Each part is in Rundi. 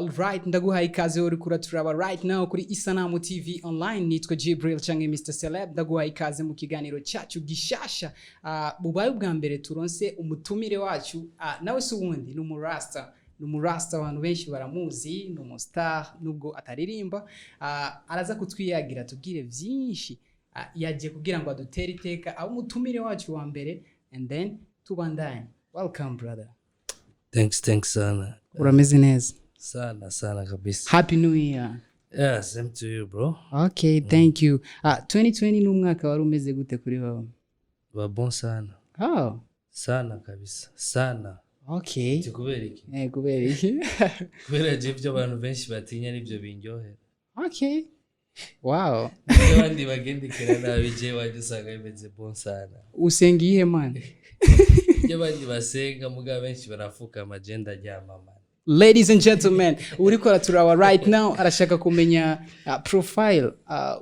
Alright, ndaguhaye ikaze uri kuraturaba right now kuri Isanamu TV Online. Nitwa Jibril canke Mr Celeb. Ndaguhaye ikaze mu kiganiro cyacu gishasha. Bubaye ubwa mbere turonse umutumire wacu, nawe si uwundi, ni umurasta. Ni umurasta, abantu benshi baramuzi, ni umustar nubwo ataririmba. Araza kutwiyagira, tubwire vyinshi. Yagiye kugira ngo adutere iteka abe umutumire wacu wa mbere and then tubandanye. Welcome, brother. Thanks, thanks sana. Urameze neza? Sana sana kabisa. Happy New Year. Yeah, same to you, bro. Okay, thank you. 2020 ni umwaka wari umeze gute kuri wowe? Ba bon sana. Oh. Sana kabisa. Sana. Okay. Ati kubera iki? Eh, kubera iki? Kubera je ibyo abantu benshi batinya nibyo binryohera. Okay, wow. Ibyo abandi bagendekera nabi, je wajya usanga bimeze bon sana. Usenga iyihe Mana? Ibyo abandi basenga, mugabo benshi barafukama, je ndaryama, man. Ladies and gentlemen, uriko araturaba right now arashaka kumenya profile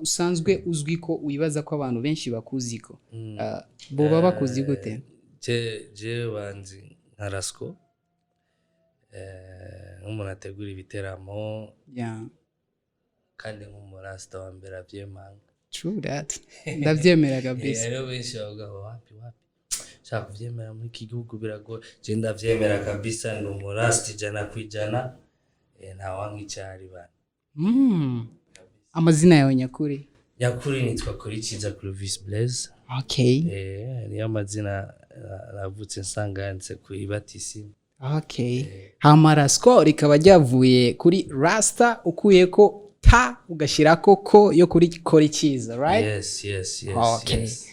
usanzwe uzwi ko wibaza ko abantu benshi bakuziko. Boba bakuzi gute? Je banzi nka Rasco. Nk'umuntu ategura ibiteramo kandi nk'umurasta wa mbere avyemanga. True that, ndabyemera kabisa. Hariho benshi bavuga ngo wapi wapi, shaka kuvyemera muri iki gihugu biragoye. Je ndavyemera kabisa, ni umurasta 100%. Ntawanka icari bana. Amazina yawe nyakuri? Nyakuri nitwa Kurikiza Clovis Blaise. Niyo amazina navutse nsanga yanditse ku ibatisimu. Okay, hama Rasco rikaba ryavuye kuri rasta, ukuyeko ta ugashyirako ko yo kuri kora icyiza, right? Yes. Okay. Yes.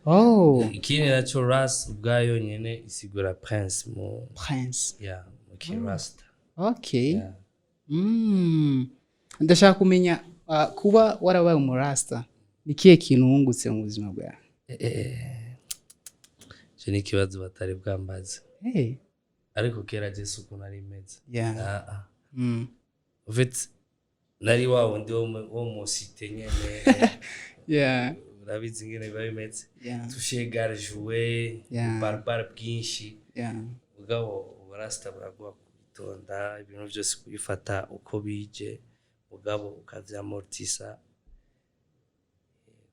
Oh. Ikindi naco, ras ubwayo nyene isigura prince mu Prince. Yeah, mu kirasta. Okay. Yeah. Ndashaka kumenya, kuba warabaye umurasta ni kihe kintu wungutse mu buzima bwawe? Ico ni ikibazo batari bwambaze. Hey. Ariko kera je si ukuntu ari meze. Ah, ah. En fait, nari wa wundi wo mu cité nyene. Urabizi ingene biba bimeze. Toucher, jouer, barabara bwinshi. Mugabo uburasta buraguha kwitonda, ibintu byose kubifata uko bije, mugabo ukavyamortisa,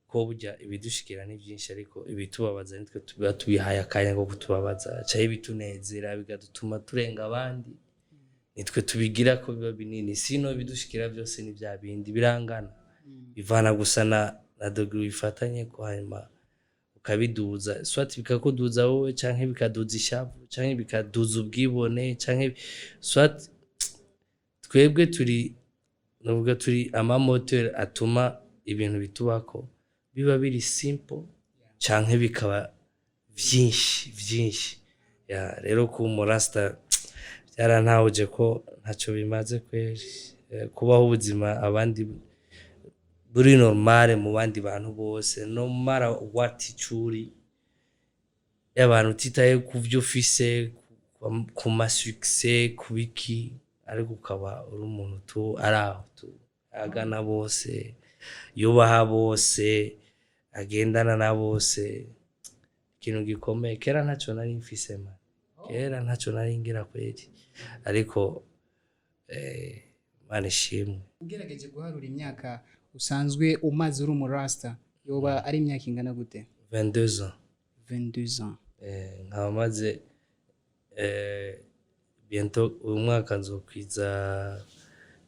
ko burya ibidushikira ni byinshi, ariko ibitubabaza nitwe tuba tubihaye akanya ko kutubabaza, canke ibitunezera bigadutuma turenga abandi nitwe tubigira ko biba binini. Sino ibidushikira byose ni bya bindi birangana, bivana gusa na degré bifatanye ko, hanyuma ukabiduza, soit bikakuduza wowe, canke bikaduza ishavu, canke bikaduza ubwibone, canke soit twebwe turi, nuvuga turi amamoteri atuma ibintu bitubako biba biri simple canke bikaba vyinshi vyinshi. Ya, rero kuba umurasta byarantahuje ko ntaco bimaze kweri. Kubaho ubuzima abandi buri normale mu bandi bantu bose, no matter what icuri y'abantu, utitaye ku vyo ufise, ku ma succès, ku biki, ariko ukaba uri umuntu tu ari aho tu agana bose, yubaha bose, agendana na bose, ikintu gikomeye. Kera ntaco nari mfise, man, kera ntaco nari ngira kweri, ariko Imana ishimwe. Ugerageje guharura imyaka usanzwe umaze uri umurasta, yoba ari imyaka ingana gute? 22 ans. 22 ans. Nkaba maze bientôt uyu mwaka nzokwiza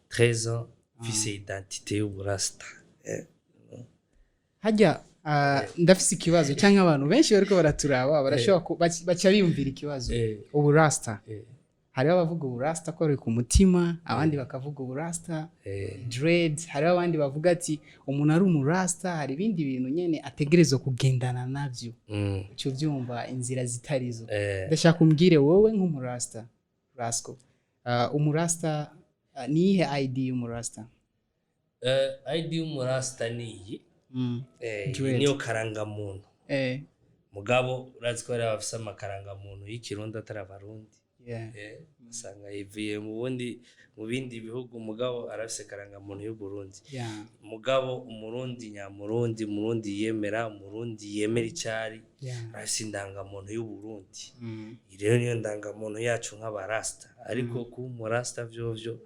13 ans mfise identité y'uburasta. Hajya ndafise ikibazo, cyangwa abantu benshi bariko baraturaba barashobora baca biyumvira ikibazo. Uburasta, hariho abavuga uburasta ko ari ku mutima, abandi bakavuga uburasta dreads, hariho abandi bavuga ati umuntu ari umurasta hari ibindi bintu nyene ategerezwa kugendana navyo. Uca uvyumva inzira zitarizo. Ndashaka umbwire wowe nk'umurasta Rasco, umurasta, niyihe ID y'umurasta? ID y'umurasta ni iyi. Dread. Niyo karangamuntu. Mugabo urazi ko hari abafise amakarangamuntu y'ikirundi atari abarundi. Usanga yivuye mu bundi, mu bindi bihugu, mugabo arafise karangamuntu y'Uburundi. Mugabo umurundi nyamurundi, umurundi yemera, umurundi yemera icari, arafise indangamuntu y'Uburundi. Iyi rero niyo ndangamuntu yacu nk'abarasta. Ariko kuba umurasta vyovyo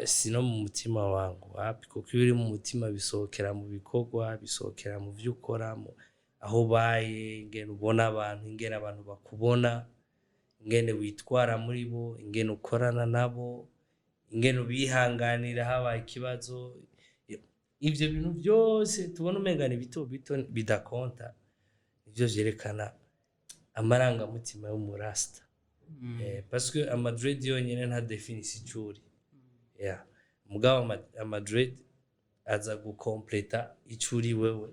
Si no mu mutima wangu, wapi, kuko iyo uri mu mutima bisohokera mu bikorwa, bisohokera mu vyo ukora, aho ubaye, ingene ubona abantu, ingene abantu bakubona, ingene witwara muri bo, ingene ukorana nabo, ingene ubihanganira habaye ikibazo. Ivyo bintu byose tubona umenga ni bito bito bidakonta, nivyo vyerekana amarangamutima y'umurasta. Parce que amadread yonyene nta definisa ico uri, yeah. Mugabo amadread aza gukompleta ico uri wewe,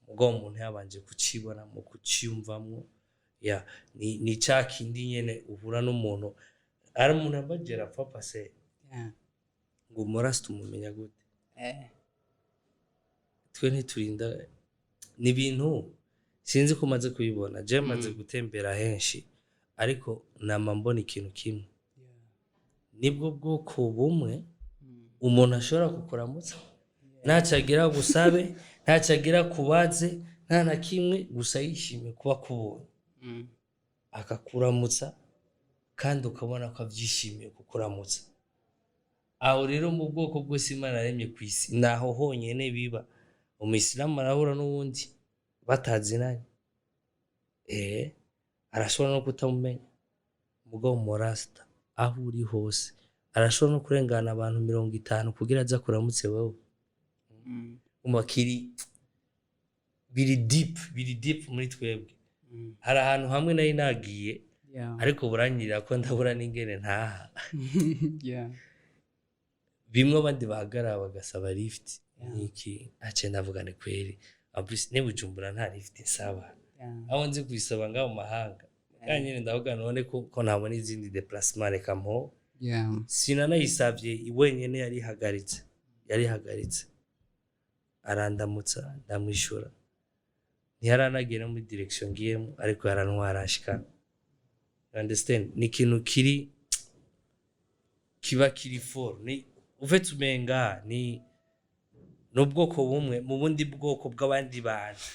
mugabo umuntu yabanje kucibonamo, kuciyumvamwo, yeah. Ni ca kindi nyene uhura n'umuntu, ari umuntu yambajije rapfa pase ngo umurasta umumenya gute? Twe ntiturinda, ni ibintu sinzi ko umaze kubibona. Je maze gutembera henshi, ariko nama mbona ikintu kimwe: nibwo bwoko bumwe umuntu ashobora kukuramutsa ntacyo agira gusabe, ntacyo agira kubaze, nta na kimwe, gusa yishimiye kuba akubonye, akakuramutsa, kandi ukabona ko abyishimiye kukuramutsa. Aho rero mu bwoko bwose Imana yaremye ku isi, naho honyene biba. Umuyisilamu arahura n'uwundi batazinanye, arashobora no kutamumenya, mugabo umurasta aho uri hose arashobora no kurengana abantu 50 kugira aze akuramutse wewe. Umva kiri biri deep, biri deep muri twebwe. Hari ahantu hamwe nari nagiye, ariko buranyirira ko ndabura n'ingene ntaha. Bimwe abandi bahagarara bagasaba lift niki, ace ndavuga ni kweri, en plus ni Bujumbura, nta lift nsaba. Aho nzi kuyisaba ngaho mu mahanga. Kandi nyine ndavuga none ko ntabona izindi déplacement, reka mpo. Sinanayisabye, wenyene yarihagaritse, yarihagaritse, arandamutsa, ndamwishura. Ntiyaranagiye no muri direction ngiyemo, ariko yarantwara ashikana. You understand? Ni ikintu kiri kiba kiri fort, ni ufite umenga ni n'ubwoko bumwe mu bundi bwoko bw'abandi bantu,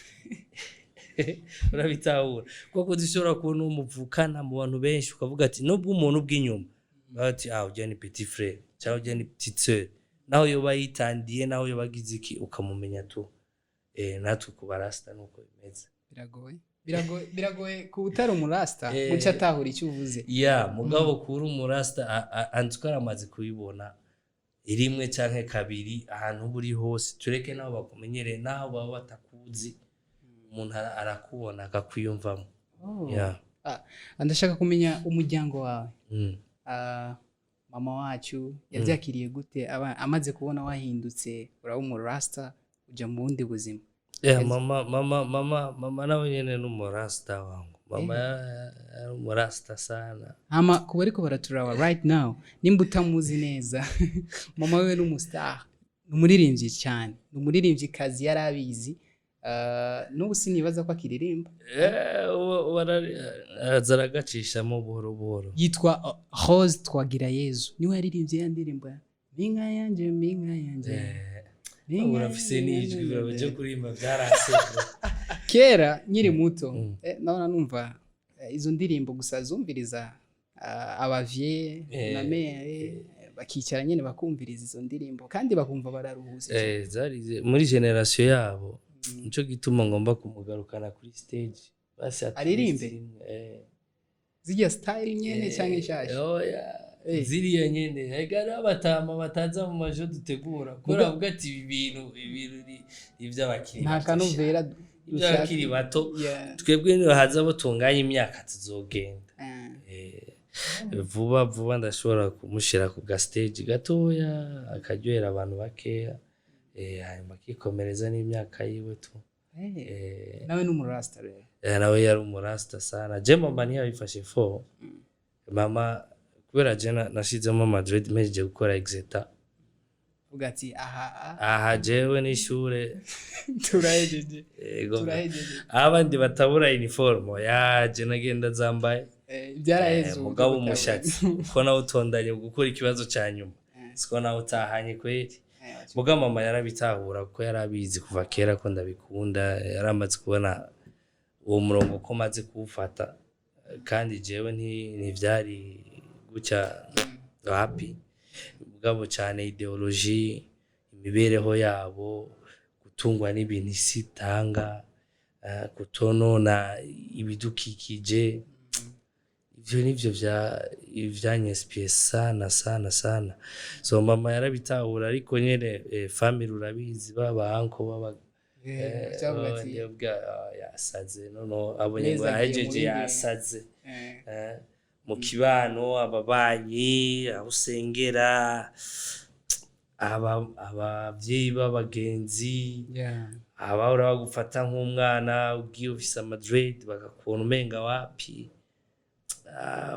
urabitahura, kuko zishobora kubona uwo muvukana mu bantu benshi, ukavuga ati nubwo umuntu bw'inyuma ati: "Ah, ujya ni petit frère cyangwa ujya ni petite sœur", naho yoba yitandiye, naho yoba agize iki, ukamumenya tu. Natwe ku barasta nuko bimeze. Biragoye, biragoye, biragoye ku utari umurasta guca atahura icyo uvuze. Ya, mugabo kuri umurasta anzi ko aramaze kubibona rimwe canke kabiri ahantu uba uri hose, tureke naho bakumenyereye, naho baba batakuzi, umuntu arakubona akakwiyumvamo. Oh. Yeah. Ah, ndashaka kumenya umuryango wawe. Ah, mama wacu yabyakiriye gute amaze kubona wahindutse, uraba umurasta, uja mu bundi buzima? Yeah, mama nawe nyene ni umurasta wangu. Mama yari umurasta sana. Hama kuba ariko baraturaba right now, nimba utamuzi neza, mama wewe ni umustar, ni umuririmbyi cyane, ni umuririmbyikazi, yari abizi. N'ubu sinibaza ko akiririmba. Eh, ubu araza aragacishamo buhoro buhoro. Yitwa Rose Twagirayezu, niwe yaririmbye ya ndirimbo ya Mpinga yanje, mpinga yanje, mpinga urafise yanje, n'ijwi yanje. uraje kuririmba byarase. Kera nkiri muto, nahora numva izo ndirimbo gusa zumviriza abavye na mère, bakicara nyene bakumviriza izo ndirimbo kandi bakumva bararuhutse. Zari muri génération yabo, nico gituma ngomba kumugarukana kuri stage basi at least Aririmbe? rimwe. Zirya style nyene canke nshasha? Oya, ziriya nyene. Ega hariho abatama bataza mu majo dutegura kubera bavuga ati ibi bintu, ibintu ni ivy'abakiri Nta bato kanovera. sha. Ivy'abakiri bato. Twebwe nihaza abo tunganya imyaka tuzogenda. Vuba vuba ndashobora kumushira ku ga stage gatoya akaryohera abantu bakeya, hanyuma akikomereza n'imyaka yiwe tu. Nawe ni umurasta rero? Nawe yari umurasta sana. Je mama ntiyabifashe fo mama, kubera je nashizemo amadread mpejeje gukora exeta. Uvuga ati aha Aha jewe n'ishure. Turahejeje. Ego. Turahejeje. Abandi batabura uniforme yaje nagenda zambaye. Byaraheze ubu. Mugabo umushatsi uko nawe utondanye gukora ikibazo ca nyuma, siko nawe utahanye kweri. Muga mama yarabitahura kuko yarabizi kuva kera ko ndabikunda, yaramaze kubona uwo murongo ko maze kuwufata, kandi jewe ntivyari gutya happy. Mugabo cyane idéologie, imibereho yabo, gutungwa n'ibintu isi itanga, kutonona ibidukikije, ivyo nivyo vyanyinspiye sana sana sana. So mama yarabitahura, ariko nyene family urabizi, baba uncle, baba Cyavuga ati ndabwira, "Ah, yasaze." Noneho abonye ngo Neza agiye yahejeje mu bindi. Yasaze. Mu kibano, ababanyi, aho usengera, abavyeyi b'abagenzi, abahora bagufata nk'umwana, ugiye ufise amadreads bakakubona umenga wapi. Ah,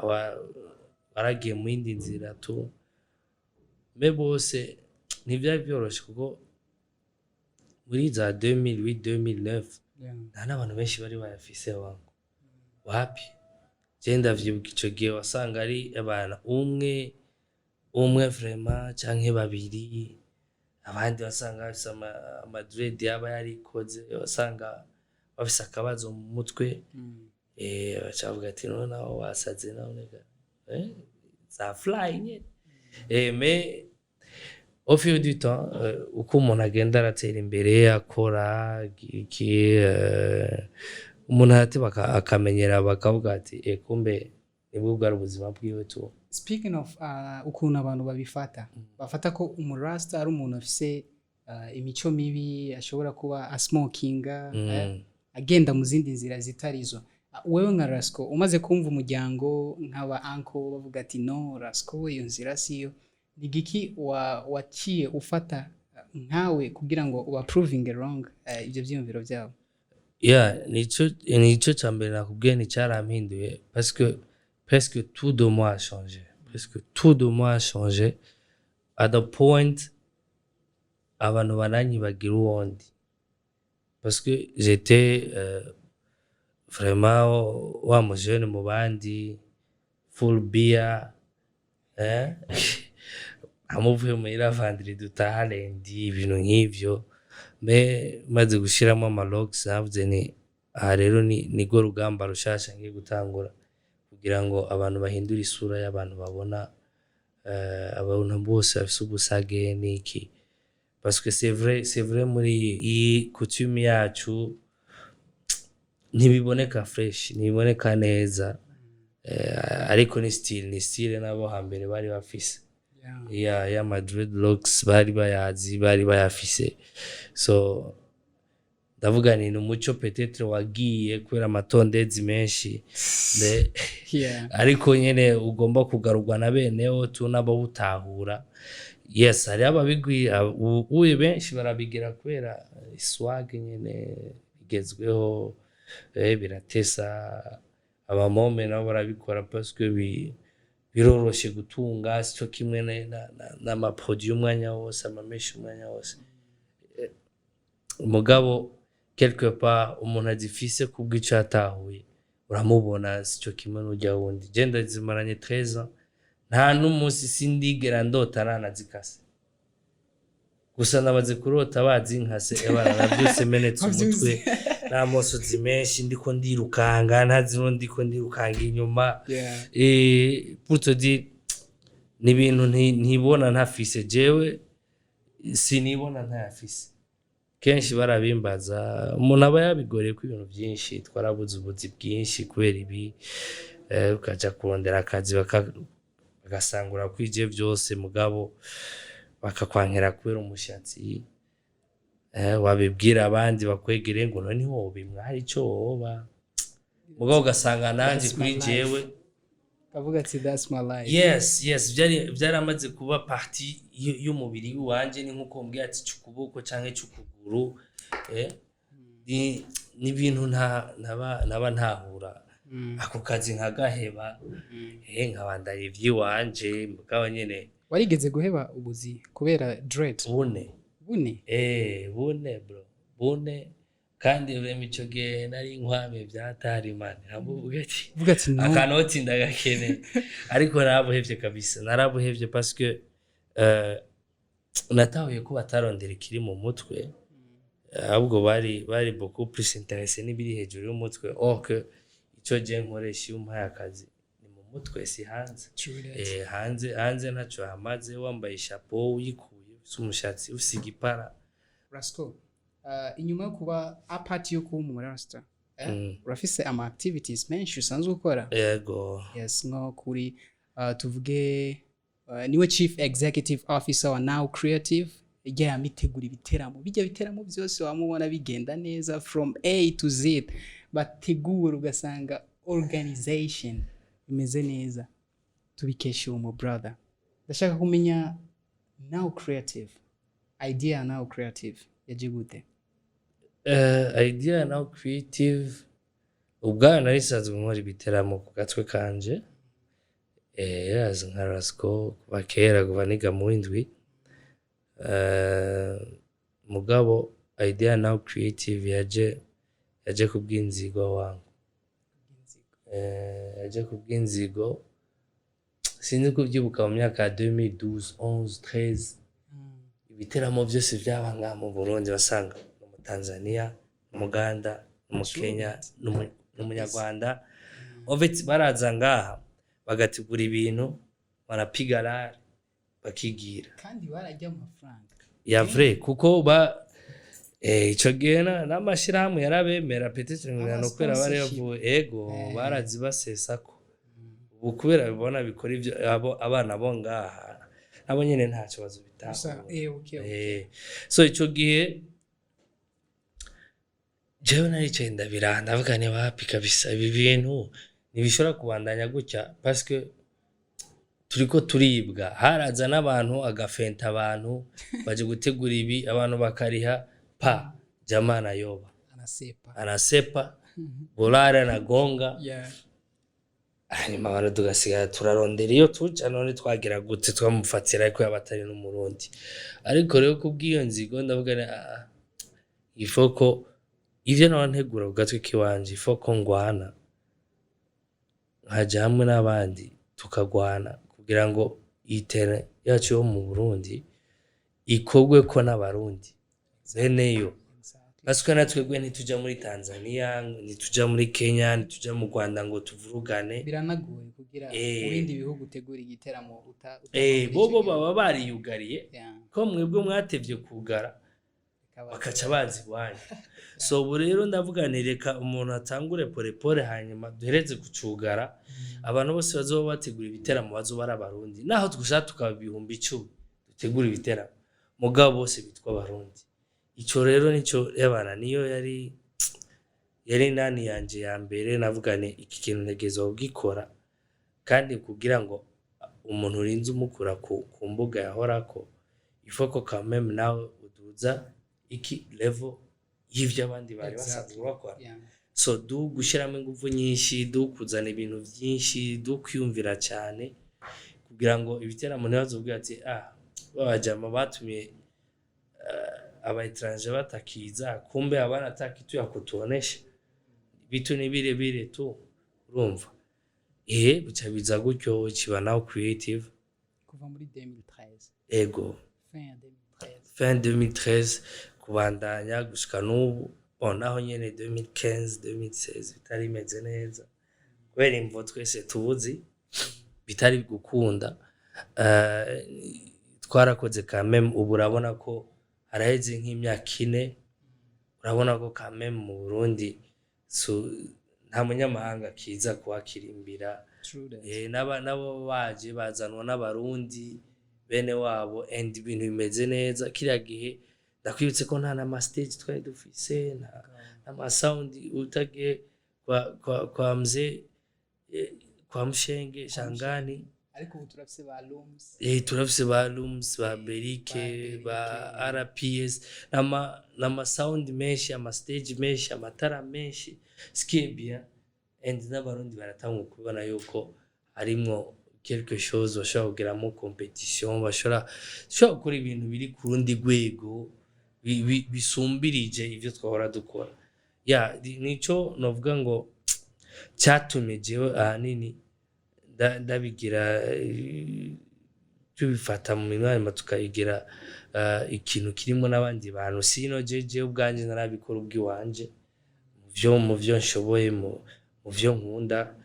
waragiye mu yindi nzira tu. Mbe bose ntivyari vyoroshe, kuko muri za 2008, 2009 nta n'abantu benshi bari bayafise wangu, wapi. Je ndavyibuka ico gihe wasanga ari abantu umwe umwe vraiment canke babiri, abandi wasanga bafise amadreads yaba yarikoze, wasanga bafise akabazo mu mutwe. Baca bavuga ati: "None naho wasaze none ga za fly nyene." Mais au fil du temps, uko umuntu agenda aratera imbere, akora iki, umuntu arateba akamenyera, bakavuga ati: "Kumbe nibwo bwari ubuzima bwiwe tu." Speaking of ukuntu abantu babifata, bafata ko umurasta ari umuntu afise imico mibi, ashobora kuba asmokinga, agenda mu zindi nzira zitarizo. Wewe nka Rasco, umaze kumva umuryango nk'aba uncle bavuga ati: "No Rasco, iyo nzira siyo," ni giki waciye ufata nkawe kugira ngo uba proving wrong ibyo byiyumviro byabo? Yeah, nico ca mbere nakubwiye, nticyarampinduye, parce que presque tout de moi a changé, presque tout de moi a changé at the point abantu baranyibagira uwondi, parce que j'étais vraiment wa mujene mu bandi, full beer, amuvuye muhira vendredi dutaha lundi, ibintu nk'ivyo. Mais maze gushiramo amalocks, navuze ni aha rero ni nirwo rugamba rushasha ngiye gutangura kugira ngo abantu bahindure isura y'abantu, babona abantu bose bafise ubusage n'iki, parce que c'est vrai, c'est vrai, muri iyi coutume yacu ntibiboneka fresh, ntibiboneka neza, ariko ni style, ni style nabo hambere bari bafise. Ya ma dreadlocks bari bayazi, bari bayafise. So ndavuga ni umuco peut-être wagiye kubera amatondezi menshi. Ariko nyene ugomba kugarurwa na benewo tu n'abawutahura. Yes, hariho ababigwi uye benshi barabigira kubera swag nyene igezweho, biratesa. Abamome nabo barabikora parce que biroroshe gutunga, sico kimwe n'amaproduit y'umwanya wose, amamèches umwanya wose. Mugabo quelque part umuntu azifise kubw'ico yatahuye, uramubona, sico kimwe n'urya wundi. Je ndazimaranye 13 ans, nta n'umunsi sindigera ndota nanazikase. Gusa namaze kurota bazinkase, ebana navyutse menetse umutwe n'amosozi menshi, ndiko ndirukanga, ntazi no ndiko ndirukanga inyuma. Pour te dire, ni ibintu ntibona ntafise. Jewe sinibona ntayafise. Kenshi barabimbaza, umuntu aba yabigoreye ko ibintu byinshi, twarabuze ubuzi bwinshi kubera ibi, ukaja kurondera akazi, bagasangura kwije byose, mugabo bakakwankera kubera umushatsi. Wabibwira abandi bakwegereye ngo: "None ntiwobimwa, hari ico woba?" Mugabo ugasanga nanje That's my kuri life. jewe Kavuga ati: "That's my life." Yes, byaramaze kuba partie y'umubiri wanje. Ni nkuko mbwiye ati c'ukuboko canke c'ukuguru, ni ibintu nta naba ntahura. Ako kazi nkagaheba, nkabandanya ivy'iwanje, mugabo nyene. Warigeze guheba ubuzi kubera dread? Bune. Bune? Bune bro, bune. Kandi urema ico gihe nari nkwame vyatari man, nkavuga ati uvuga ati: "No." Akanoti ndagakene, ariko narabuhevye kabisa, narabuhevye parce que natahuye ko batarondera ikiri mu mutwe, ahubwo bari beaucoup plus intéressé n'ibiri hejuru y'umutwe. Or que ico je nkoresha iyo umpaye akazi ni mu mutwe, si hanze. True that. Hanze ntacyo hamaze wambaye chapeau, uyikuye ufise umushatsi, ufise igipara. Rasco, inyuma yo kuba apart yo kuba umu rasta, urafise ama activities menshi usanzwe ukora. Yego. Yes, nko kuri tuvuge niwe chief executive officer wa Now Creative, ijya yamitegura ibiteramo, bijya biteramo byose wamubona bigenda neza from A to Z, bategura ugasanga organization imeze neza, tubikesha uwo mu brother. Ndashaka kumenya Now Creative, idea ya Now Creative yaje gute? Idea ya Now Creative ubwayo, nari nsanzwe nkora ibiteramo ku gatwe kanje, yarazi nka Rasco kuva kera, kuva niga mu w'indwi. Mugabo idea ya Now Creative yaje kubw'inzigo wangu. Yaje kubw'inzigo, sinzi kubyibuka, mu myaka ya 2012, 11, 13, ibiteramo byose byaba ngaha mu Burundi wasanga ni Umutanzania, Umuganda, Umukenya n'Umunyarwanda. En fait, baraza ngaha bagategura ibintu, barapiga rare, bakigira. Kandi barajya amafaranga. Ya vrai, kuko ba ico gihe n'amashirahamwe yarabemera, peut-être ngo no kubera bari Ama sponsorship. bavuye ego. Barazibasesako. Ubu kubera bibona bikora ivyo abo abana bo ngaha nabo nyene ntacyo Gusa bazobitahura. Okay. So ico gihe jewe naricaye ndabira, ndavuga ni wapi kabisa, ibi bintu ntibishobora kubandanya gutya, parce que turiko turibwa. Haraza n'abantu agafenta abantu baje gutegura ibi, abantu bakariha pa jamaa anayoba. Anasepa. Anasepa, bolare anagonga. Hanyuma abantu tugasigara turarondera iyo tuja. None twagira gute? Twamufatira ariko yaba atari n'Umurundi. Ariko rero kubw'iyo nzigo ndavuga ni ah, il faut ko ivyo naba ntegura ku gatwi kiwanje, il faut ko ngwana nkaja hamwe n'abandi tukagwana kugira ngo iyi terrain yacu yo mu Burundi ikorweko n'Abarundi beneyo. Parce que natwebwe ntituja muri Tanzania, ntituja muri Kenya, ntituja mu Rwanda ngo tuvurugane. Biranagoye kugira mu bindi bihugu utegura igiteramo utava muri bobo ico gihugu. Baba bariyugariye. Ko mwebwe mwatevye kugara, bakaca baza iwanyu. So ubu rero ndavuga nti reka umuntu atangure polepole, hanyuma duhereze kucugara, abantu bose bazoba bategura ibiteramo bazoba ari Abarundi, naho twushaka tukaba 10,000 dutegura ibiteramo, mugabo bose bitwa Abarundi. Ico rero nico yabana niyo yari nani yanje ya mbere. Navuga nti iki kintu ntegerezwa kugikora, kandi kugira ngo umuntu urinze umukura ku mbuga yahorako, il faut ko quand même nawe uduza iki level y'ivyo abandi bari basanzwe bakora. So du gushiramo ingufu nyinshi, du kuzana ibintu vyinshi, du kwiyumvira cyane kugira ngo ibiteramo ntibazovuge ati ah, babajama batumye aba étranger batakiza, kumbe abana atakitu ya kutuonesha, vitu ni vile vile tu. Urumva, bica biza gutyo, kiba Now Creative. Kuva muri 2013? Ego. Fin ya 2013. Fin 2013 kubandanya gushika n'ubu. Bon, naho nyene 2015, 2016 bitari bimeze neza kubera imvo twese tuzi, bitari gukunda. Twarakoze quand même. Ubu urabona ko haraheze nk'imyaka 4, urabona ko quand même mu Burundi nta munyamahanga akiza kuhakirimbira. True that. Nabo baje bazanwa n'Abarundi bene wabo, and ibintu bimeze neza. Kiriya gihe ndakwibutse ko nta n'ama stage twari dufise, nta n'ama sound. Utagiye kwa mzee, kwa Mshenge Shangani. Ariko ubu turafise ba Looms. Turafise ba Looms, ba Berike, ba RPS, n'ama sound menshi, ama stage menshi, amatara menshi, ce qui est bien. And n'Abarundi baratanga kubona yuko harimwo quelque chose bashobora kugiramo competition, bashobora gukora ibintu biri ku rundi rwego, bisumbirije ivyo twahora dukora. Ya, nico novuga ngo cyatumye jewe ahanini ndabigira, tubifata mu minwe, hanyuma tukayigira ikintu kirimo n'abandi bantu. Sino jeje ubwanje narabikora ubwiwanje mu vyo nshoboye, mu vyo nkunda.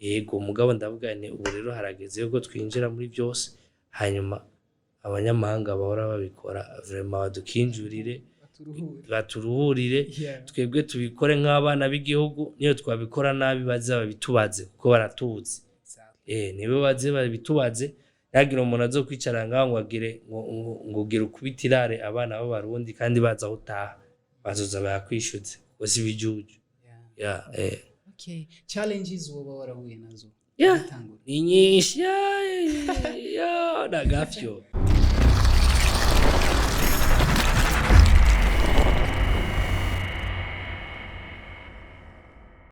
Yego, mugabo ndavuga nti ubu rero harageze yuko twinjira muri byose, hanyuma abanyamahanga bahora babikora vraiment badukinjurire, baturuhure. Baturuhurire. Twebwe tubikore nk'abana b'igihugu. Niyo twabikora nabi, baze babitubaze kuko baratuzi. Nibo baze babitubaze. Ntihagire umuntu azokwicara ngaho ngo agire ngo ugire ukubitirare abana b'Abarundi kandi baza aho utaha, bazoza bayakwishyuze kuko si ibijuju. Yeah. Okay, challenges woba warahuye nazo ugitangura? Ni nyinshi, ya, nagafyo.